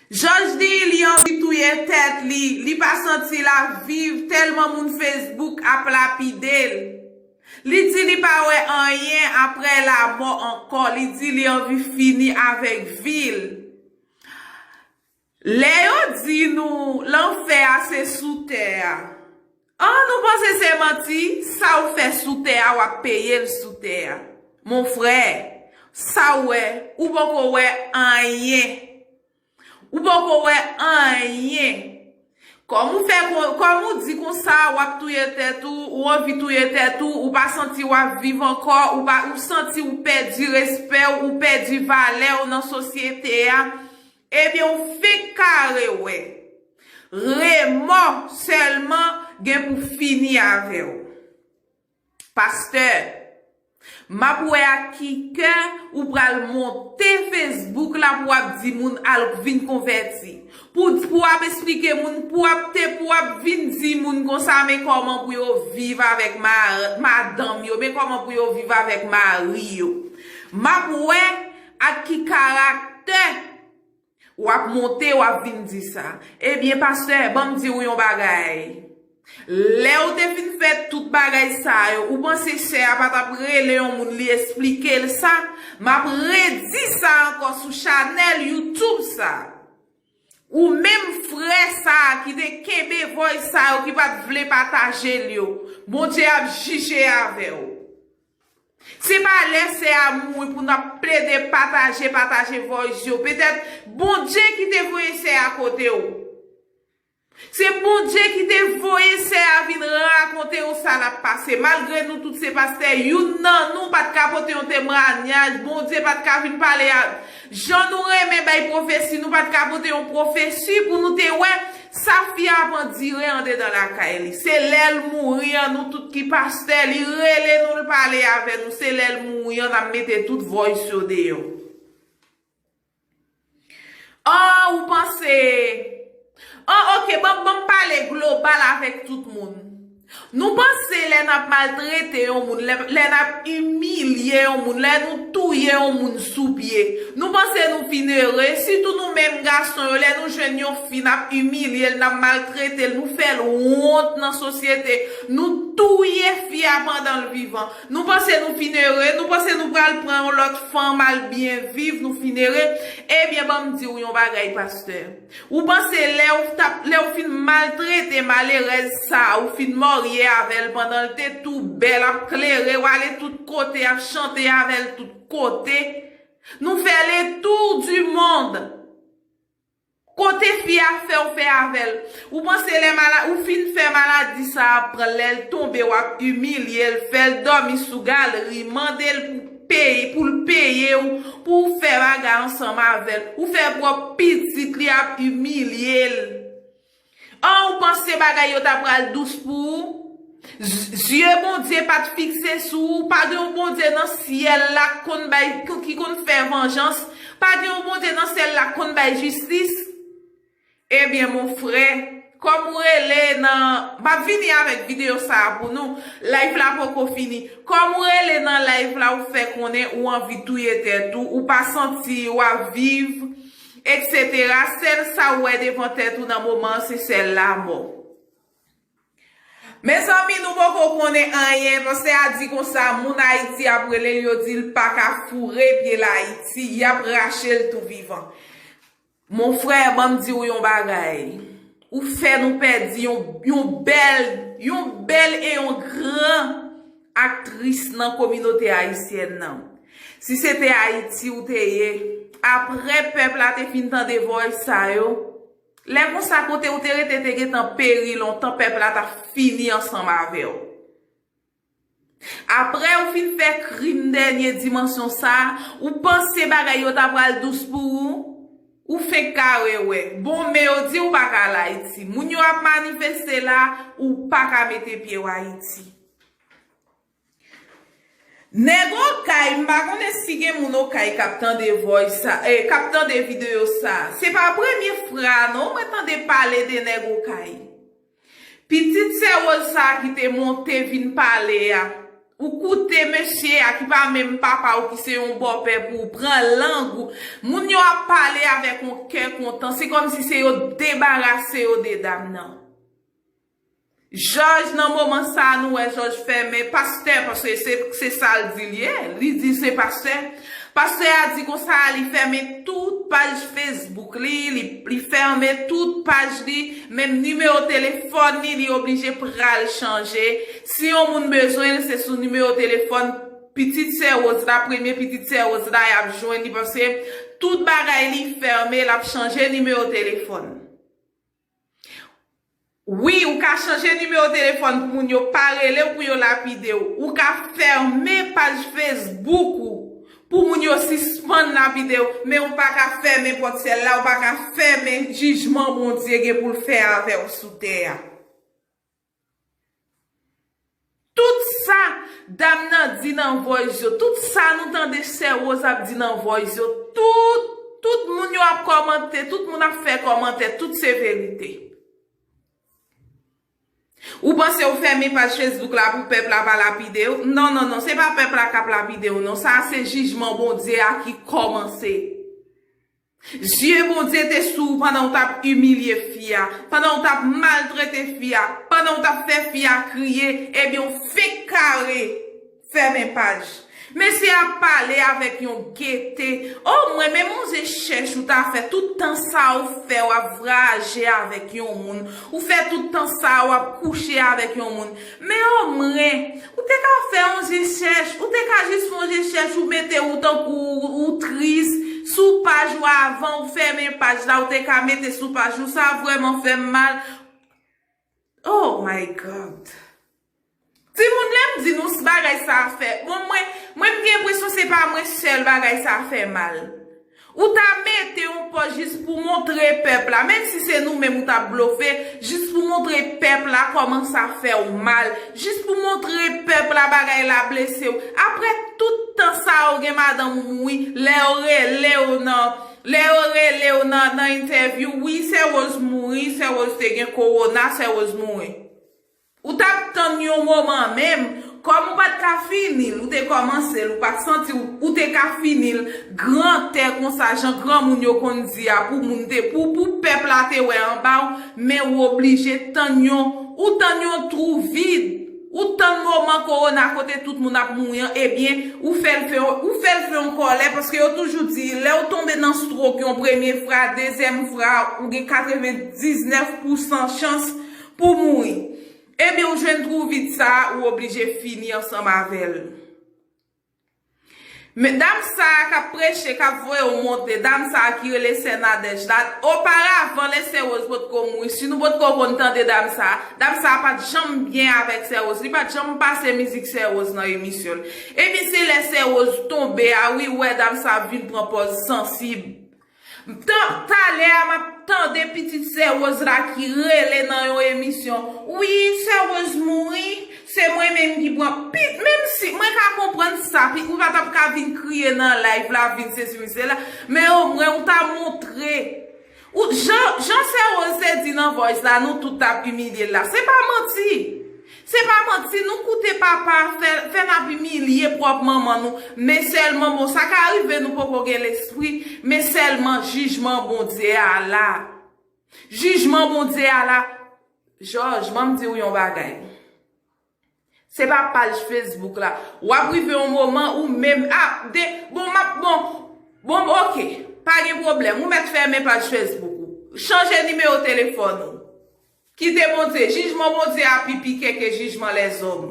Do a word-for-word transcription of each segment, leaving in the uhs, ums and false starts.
Jòj di li anvi touye tèt li, li pa santi l ap viv tèlman moun Facebook ap lapide l. Li di li pa wè anyen aprè lamò ankò, li di li anvi fini avèk vi l. Lè yo di nou lanfè a se sou tè a, an nou panse se manti? Sa w fè sou tè a, w ap peye l sou tè a. Mon frè, sa w wè, ou poko wè anyen. Ou poko wè anyen. Kòm ou fè kon- kòm ou di konsa, w ap touye tèt ou, ou anvi touye tèt ou, ou pa santi w ap viv ankò, ou pa ou santi ou pèdi respè w, ou pèdi valè w nan sosyete a. Ebyen, ou fenk kare wè. Remò sèlman gen pou fini avè w. Pastè, m ap wè ak ki kè ou pral monte Facebook la pou w ap di moun al vin konvèti. Pou, pou w ap esplike moun, pou w ap te, pou w ap vin di moun konsa, men kòman pou yo viv avèk ma- madanm yo, men kòman pou yo viv avèk mari yo. M ap wè ak ki karaktè w ap monte, w ap vin di sa. Ebyen, pastè, ban m di w yon bagay. Lè w te fin fè tout bagay sa yo, ou panse sè a pa t ap rele yon moun li esplike l sa? M ap redi sa ankò sou chanèl YouTube sa. Ou menm frè sa a ki te kenbe voice sa yo, ki pa t vle pataje l yo, Bondye ap jije avè w. Se pa lè sè a mouri pou n ap plede pataje, pataje voice yo. Petèt Bondye ki te voye sè a kote w. Se Bondye ki te voye sè a vin rakonte w sa l ap pase. Malgre nou tout se pastè, youn nan nou pa t ka pote yon temwayaj, Bondye pa t ka vin pale a. Jan nou renmen bay pwofesi, nou pa t ka pote yon pwofesi pou nou te wè sa fi a ap andire andedan lakay li. Se lè l mouri an, nou tout ki pastè, li rele nou, l pale avè nou. Se lè l mouri an, n ap mete tout voice yo deyò. An, ou panse. An, ok, ban, ban m pale global avèk tout moun. Nou panse lè n ap maltrete yon moun, lè, lè n ap imilye yon moun, lè nou touye yon moun sou pye, nou panse nou fin ere? Sitou nou menm gason yo, lè nou jwenn yon fi, n ap imilye l, n ap maltrete l, nou fè l wont nan sosyete, nou touye fi a pandan l vivan. Nou panse nou fin ere? Nou panse nou pral pran yon lòt fanm al byen viv, nou fin ere? Ebyen, ban m di w yon bagay, pastè. Ou panse lè w t ap, lè w fin maltrete malerèz sa, ou fin marye avè l pandan l te tou bèl, ap klere w, ale tout kote, ap chante avè l tout kote. Nou fè le tour du monde. Kote fi a fè w fè avè l? Ou panse lè mala- ou fin fè maladi sa a pran l, lè l tonbe, w ap imilye l, fè l dòmi sou galri, mande l pou peye, pou l peye w, pou w fè bagay ansanm avè l. Ou fè pwòp pitit li ap imilye l. An, ou panse bagay yo ta pral dous pou ou? Z- Zye Bondye pa t fikse sou ou, pa gen yon Bondye nan syèl la k konn bay, ki konn fè vanjans, pa gen yon Bondye nan syèl la k konn bay jistis. Ebyen, mon frè, kòm ou rele nan, m ap vini avèk videyo sa a pou nou, live la poko fini. Kòm ou rele nan live la, ou fè konnen ou anvi touye tèt ou, ou pa santi w ap viv, etsetera. Sèl sa w wè devan tèt ou nan moman an, se sèl lamò. Mezanmi, nou poko konnen anyen. Pastè a di konsa, moun Ayiti ap rele l, yo di l pa ka foure pye l Ayiti, y ap rache l tou vivan. Mon frè, ban m di w yon bagay. Ou fè nou pèdi yon, yon bèl, yon bèl e yon gran aktris nan kominote ayisyèn nan. Si se te Ayiti ou te ye, apre pèp la te fin tande voice sa yo, lè konsa kote ou te rete te gentan peri lontan, pèp la t ap fini ansanm avè w. Apre ou fin fè krim dènye dimansyon sa, ou panse bagay yo ta pral dous pou ou? Ou fenk kare wè. Bon, men yo di ou pa ka al Ayiti. Moun yo ap manifeste la, ou pa ka mete pye w Ayiti. Nèg Okay, m pa konnen si gen moun Okay k ap tande voice sa, eh, k ap tande videyo sa. Se pa premye fwa non mwen tande pale de nèg Okay. Pitit sè Rose sa ki te monte vin pale a, Ou koute mesye a ki pa menm papa w, ki se yon bòpè pou ou, pran lang ou. Moun yo ap pale avèk yon kè kontan. Se kòmsi se yo debarase yo de dam nan. Jòj, nan moman sa a, nou wè Jòj fèmen pastè, paske se, se sa l di l ye. Li di se pastè. Pastè a di konsa, li fèmen tout paj Facebook li, li, li fèmen tout paj li, menm nimewo telefòn li, li oblije pral chanje. Si yon moun bezwen l, se sou nimewo telefòn pitit sè Rose la, premye pitit sè Rose la, y ap jwenn li, paske tout bagay li fèmen, l ap chanje nimewo telefòn. Wi, ou ka chanje nimewo telefòn pou moun yo pa rele w pou yo lapide w. Ou ka fèmen paj Facebook ou pou moun yo sispann lapide w, men ou pa ka fèmen pòt syèl la, ou pa ka fèmen jijman Bondye gen pou l fè avè w sou tè a. Tout sa dam nan di nan voice yo, tout sa nou tande sè Rose ap di nan voice yo, tout, tout moun yo ap kòmante, tout moun ap fè kòmantè, tout se verite. Ou panse ou fèmen paj Facebook la pou pèp la pa lapide w? Non, non, non, se pa pèp la k ap lapide w, non. Sa a se jijman Bondye a ki kòmanse. Zye Bondye te sou ou pandan w t ap imilye fi a, pandan w t ap maltrete fi a, pandan w t ap fè fi a kriye, ebyen, w fenk kare fèmen paj. Mesye ap pale avèk yon gete. O, mwen menm, yon je chèch ou ta fè tout tan sa ou fè, w ap vwayaje avèk yon moun. Ou fè tout tan sa, w ap kouche avèk yon moun. Men omwen, ou te ka fè yon je chèch, ou te ka jis fè yon je chèch, ou mete ou tankou ou, ou tris, sou paj ou avan ou fèmen paj la, ou te ka mete sou paj ou, sa vrèman fè m mal. Oh my God. Timoun, lè m di nou s bagay sa a fè, bon, mwen, mwen m gen enpresyon se pa mwen sèl bagay sa a fè mal. Ou ta mete yon pòz jis pou montre pèp la, menm si se nou menm ou t ap blofe, jis pou montre pèp la kòman sa fè w mal, jis pou montre pèp la bagay la blese w. Apre tout tan sa a, ou gen madanm ou mouri, lè yo rele w nan, lè yo rele w nan, nan entèvyou, wi, sè Rose mouri, sè Rose te gen kowona, sè Rose mouri. Ou t ap tann yon moman menm, kòm ou pa t ka fini l, ou te kòmanse l, ou pa t santi w, ou te ka fini l, grantè konsa, jan granmoun yo konn di a, pou moun te, pou, pou pèp la te wè anba w, men ou oblije tann yon, ou tann yon twou vid, ou tann moman kowona kote tout moun ap mouri an, ebyen, ou fè l fè, ou fè l fè yon kòlè, paske yo toujou di, lè w tonbe nan stroke yon premye fwa, dezyèm fwa, ou gen katrevendiznèf pousan chans pou mouri. Ebyen, ou jwenn twou vid sa a, ou oblije fini ansanm avè l. Men dam sa a k ap preche, k ap voye w monte, dam sa a ki rele sè Nadège la, oparavan lè sè Rose potko mouri, si nou potko konn tande dam sa a, dam sa a pa t janm byen avèk sè Rose, li pa t janm pase mizik sè Rose nan emisyon l. Ebyen, se lè sè Rose tonbe a, wi, ou wè dam sa a vin pran pòz sansib. Tan, talè a m ap tande pitit sè Rose la ki rele nan yon emisyon. Wi, sè Rose mouri, se mwen menm ki pran pit. Menm si mwen ka konprann sa, pi, ou pa t ap ka vin kriye nan live la, vin sesi, vin sela, men omwen ou ta montre. Ou, jan, jan sè Rose te di nan voice la, nou tout t ap imilye l la. Se pa manti. Se pa manti, nou koute papa, fè, fè n ap imilye pwòp manman nou. Men sèlman, bon, sa ka rive nou poko gen lespri, men sèlman jijman Bondye a la. Jijman Bondye a la. Jòj, ban m di w yon bagay. Se pa paj Facebook la. W ap rive yon moman ou menm, a, de, bon, m ap, bon, bon, oke, pa gen pwoblèm. Ou mèt fèmen paj Facebook ou. Chanje nimewo telefòn ou. Kite Bondye, jijman Bondye a pi pike ke jijman lèzòm.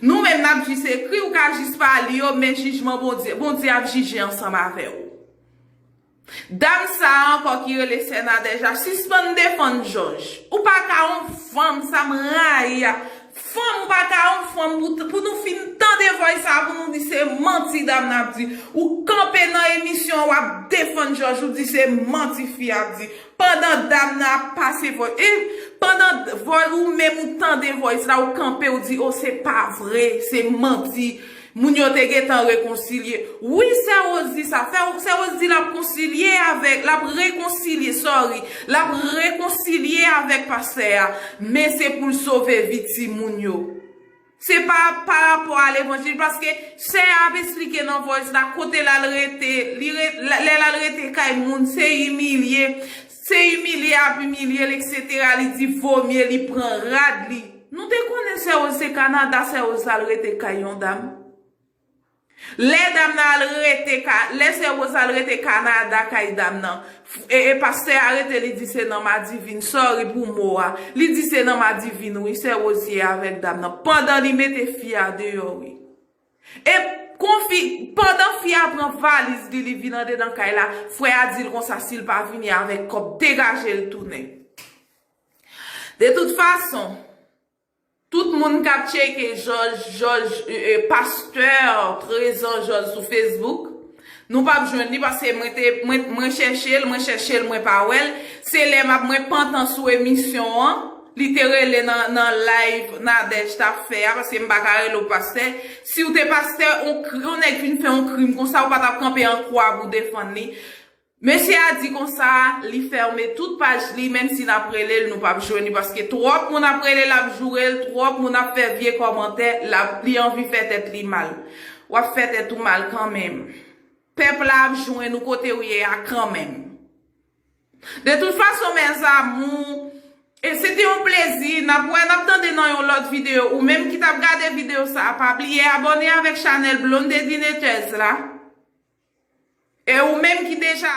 Nou menm n ap jis ekri, ou ka jis pa li yo, men jijman Bondye, Bondye ap jije ansanm avè w. Dam sa a ankò ki rele sè Nadège a, sispann defann Jòj. Ou pa ka yon fanm, sa m rayi a. Fanm, ou pa ka yon fanm pou, pou nou fin tande voice sa a, pou nou di se manti dam nan ap di. Ou kanpe nan emisyon, w ap defann Jòj, ou di se manti fi a ap di. Pandan dam nan ap pase voice, e pandan voice, ou menm ou tande voice la, ou kanpe, ou di, o, se pa vre, se manti. Moun yo te gentan rekonsilye. Wi, sè Rose di sa. Fè, sè Rose di l ap konsilye avèk, l ap rekonsilye, sorry. L ap rekonsilye avèk pastè a. Men se pou l sove vi timoun yo. Se pa pa rapò a levanjil, paske sè a ap esplike nan voice la, kote l al rete, li re- lè l al rete kay moun, se imilye, se imilye ap imilye l, etsetera. Li di vomye li pran rad li. Nou te konnen sè Rose se Kanada, sè Rose al rete kay yon dam. Lè dam nan al rete ka, lè sè Rose al rete Kanada kay dam nan, e, e pastè a rete, li di se nan madivin, sorry pou mo a. Li di se nan madivin wi sè Rose ye avèk dam nan. Pandan li mete fi a deyò wi. E konfi, pandan fi a pran valiz li, li vin andedan kay la, frè a di l konsa si l pa vini avèk kòb, degaje l tounen. De tout fason, tout moun k ap tcheke Jòj, Jòj, e, e, pastè Trezò Jòj sou Facebook, nou p ap jwenn li paske mwen te, mwen, mwen chèche l, mwen chèche l, mwen pa wè l. Se lè m ap, mwen pantan sou emisyon an, li te rele nan, nan live Nadège t ap fè a, paske m pa ka rele w pastè. Si w te pastè, on kri- on nèg vin fè on krim konsa, ou pa t ap kanpe an kwa pou defann li. Mesye a di konsa, li fèmen tout paj li, menm si n ap rele l, nou p ap jwenn li, paske twòp moun ap rele l, ap joure l, twòp moun ap fè vye kòmantè, l ap, li anvi fè tèt li mal. W ap fè tèt ou mal kanmenm. Pèp la ap jwenn ou kote w ye a kanmenm. De tout fason, mes amours, e se te yon plezi. N ap wè, n ap tande nan yon lòt videyo. Ou menm ki t ap gade videyo sa a, pa bliye abòne avèk chanèl Blonde Dinetez la. E ou menm ki deja